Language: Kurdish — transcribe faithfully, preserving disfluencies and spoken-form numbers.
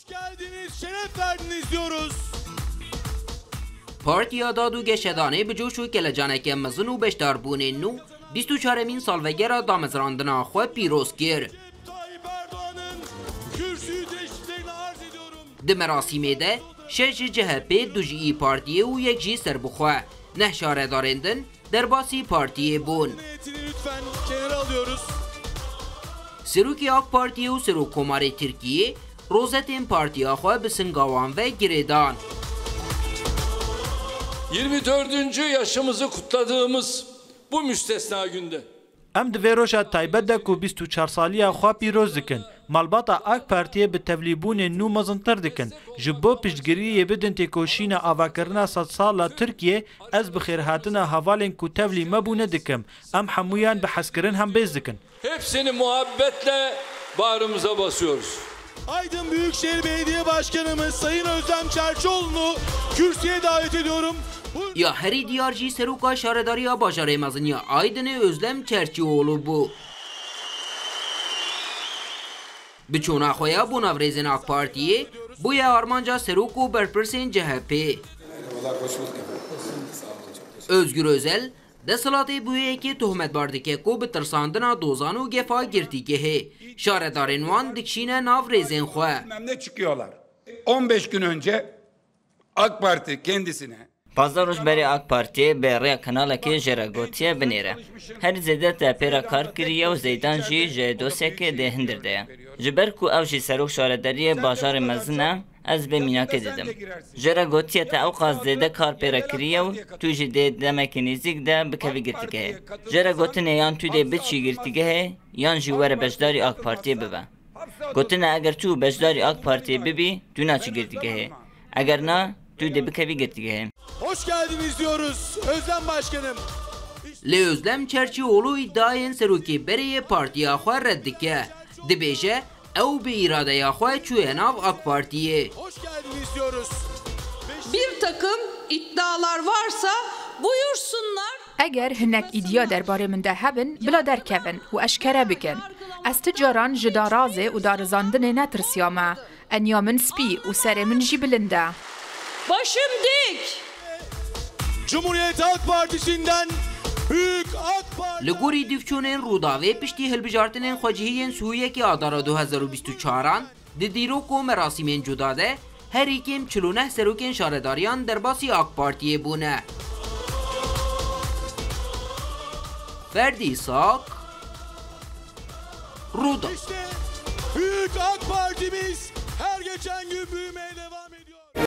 Geldiniz, şeref verdiniz diyoruz. Partiya Dad û Geşedanê bi coş û kelecaneke mezin û beşdarbûnên nû bîst û çaremîn salvegera damezrandina xwe pîroz kir. Tayyip Erdoğan'ın kürsüyü teşriflerini arz ediyorum. Di merasîmê de şeş ji C H P, du ji İYİ Partiyê û yek jî serbixwe, neh şaredarên din derbasî partiyê bûn. Heyetini lütfen kenara alıyoruz. Serokê AK Partiyê û Serokkomarê Tirkiyê rozetên partiya xwe bi singa wan ve girêdan. Yirmi dördüncü yaşımızı kutladığımız bu müstesna günde Em di vê roja taybet de ku bîst û çar saliya xwe pîroz dikin, malbata AK Partiyê bi tevlîbûnên nû mezintir dikin. Ji bo piştgiriyê bidin têkoşîna avakirina sedsala Tirkiyê, ez bi xêrhatina hevalên ku tevlî me bûne dikim. Em hemûyan bi hezkirin hembêz dikin. Hepsini muhabbetle bağrımıza basıyoruz. Aydın Büyükşehir Belediye Başkanımız Sayın Özlem Çerçioğlu'nu kürsüye davet ediyorum. Buyurun. Ya herî diyar jî seroka şaredariya bajarê mezin ya Aydinê Özlem Çerçioğlu bû. Bi çona xwe ya bo nav rêzên AK Partiyê, bûye armanca serok û berpirsên C H P. Özgür Özel, desthilatê bûye yekê tohmetbar dike ku bi tirsandina dozan û gefa girtîgehê, şaredarên wan dikişîne nav rêzên xwe. Bilmem ne çıkıyorlar. On beş gün önce AK Parti kendisine Pazdeh roj berê AK Partiyê bi rêya kanalekê jê re gotiye binêre. Herî zêde te pê re kar kiriye û Zeydan jî ji dosyekê dê hindir de ye. Ji ber ku ew jî serok şaredariyê bajarê mezin e, ez vê mînakê didim. Jê re gotiye te ewqas zêde kar pê re kiriye û tu jî dê demekî nêzîk de bikevî girtîgehê. Jê re gotinê yan tu dê biçî girtîgehê yan jî were beşdarî AK Partiyê bibe. Gotine eger tu beşdarî AK Partiyê bibî, tu naçî girtîgehê. Eger na, tu dê bikevî girtîgehê. Hoş geldiniz diyoruz Özlem Başkanım. Lê Özlem Çerçioğlu îdiayên serokê berê yê partiya xwe red dike. Dibêje, ew bi îradeya xwe çûye nav AK Partiyê. Hoş geldiniz diyoruz. Bir takım iddialar varsa buyursunlar. Eger hinek îdiya derbarê min de hebin, bila derkevin û eşkere bikin. Ez ti caran ji darazê û darizandinê netirsiyame. Enya min spî û serê min jî bilind e. Başım dik. Cumhuriyet Halk Partisi'nden Büyük AK Parti. Li gorî dîvçûnên Rûdawê piştî hilbijartinên xwecihiyên Sûyekê Adara du hezar û bîst û çaran, di dîrok û merasîmên cuda de herî kêm çil û neh serokên şaredariyan derbasî AK Partiyê bûne. Ferdî Sak, Rûdaw. İşte büyük AK Partimiz her geçen gün büyümeye devam.